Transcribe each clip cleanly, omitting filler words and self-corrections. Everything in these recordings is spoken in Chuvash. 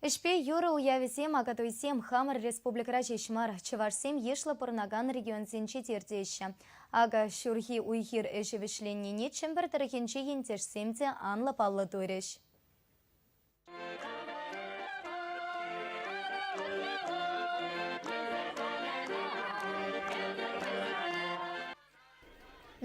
Ӗҫпе юрӑ уявӗсем, акатуйсем хамӑр республикӑра ҫеҫ мар, чӑвашсем йышлӑ пурӑнакан регионсенче те иртеҫҫӗ. Акӑ, ҫурхи уй-хир ӗҫӗ вӗҫленнине Чӗмпӗр тӑрӑхӗнчи ентешсем те анлӑ паллӑ турӗҫ.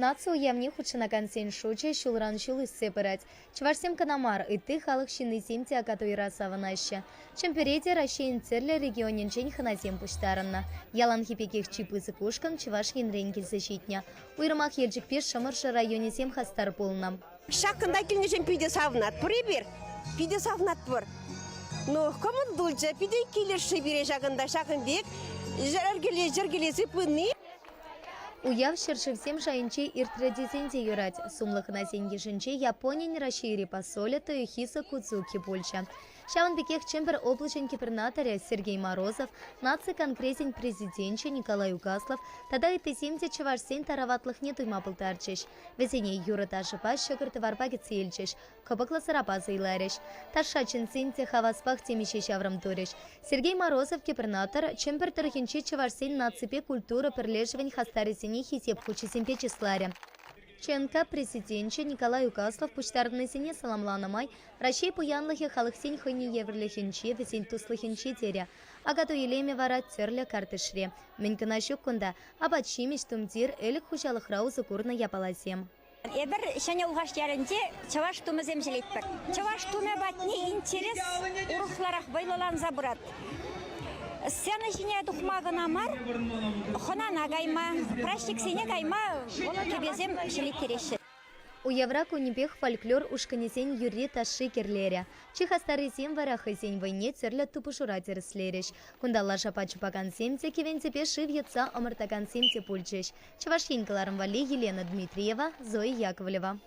Наци уявне хутшӑнакансен шучӗ ҫулран ҫул ӳссе пырать. Чӑвашсем кӑна мар, ытти халӑх ҫыннисем те Акатуйра савӑнаҫҫӗ. Чӗмпӗре те Раҫҫейӗн тӗрлӗ регионӗнчен хӑнасем пуҫтарӑннӑ. Яланхи пекех чи пысӑк ушкӑн Чӑваш Енрен килсе ҫитнӗ. Уйрӑмах Елчӗкпе Шӑмӑршӑ районӗсем хастар пулнӑ. Ҫакӑнта килнӗшӗн питӗ савӑнатпӑр эпир. Питӗ савӑнатпӑр. Ну, кӑмӑл тулчӗ, питӗ килӗшрӗ пире ҫакӑнта ҫакӑн пек йӗркелесе пыни. Уяв ҫӗршывсем шайӗнче иртрӗ тесен те юрать. Сумлӑ хӑнасен йышӗнче Японин Раҫҫейри посолӗ Тоёхисо Кудзуки пулчӗ. Ҫавӑн пекех Чӗмпӗр облаҫӗн кӗпӗрнаторӗ Сергей Морозов, Наци конгресӗн президенчӗ Николай Угаслов тата ыттисем те чӑвашсен тараватлӑхне туйма пултарчӗҫ. Вӗсене юрӑ-ташӑпа, ҫӑкӑр-тӑварпа кӗтсе илчӗҫ, кӑпӑклӑ сӑрапа сӑйларӗҫ. Ташша чӗнсен те хаваспах темиҫе ҫаврӑм турӗҫ. Сергей Морозов кӗпӗрнатор Чӗмпӗр тӑрӑхӗнчи чӑвашсен наципе культура пӗрлешӗвӗн хастарӗсене Хисеп хучӗсемпе чысларӗ. ЧНК президенчӗ Николай Угаслов пуҫтарӑннисене саламланӑ май Раҫҫей пуянлӑхӗ халӑхсен хӑйне евӗрлӗхӗнче, вӗсен туслӑхӗнче терӗ. Акатуй илемӗ вара тӗрлӗ картишре. Мӗн кӑна ҫук кунта: апат-ҫимӗҫ, тумтир, ӗлӗк хуҫалӑхра усӑ курнӑ япаласем. Эпир Ҫӗнӗ Улхаш ялӗнче чӑваш тумӗсем ҫӗлетпӗр. Чӑваш тумӗ патне интерес урӑхларах вӑйлӑланса пырать. Сцена ҫине тухма кӑна мар, хӑнана кайма, праҫниксене кайма кӗпесем ҫӗлеттереҫҫӗ. Уявра кунӗпех фольклор ушкӑнӗсен юрри-ташши кӗрлерӗ. Чи хастаррисем вара хӑйсен вӑйне тӗрлӗ тупӑшура тӗрӗслерӗҫ. Кунта лашапа чупакансем те, кӗвентепе шыв йӑтса ӑмӑртакансем те пулчӗҫ. Чӑваш Ен кӑларӑм валли Елена Дмитриева, Зоя Яковлева.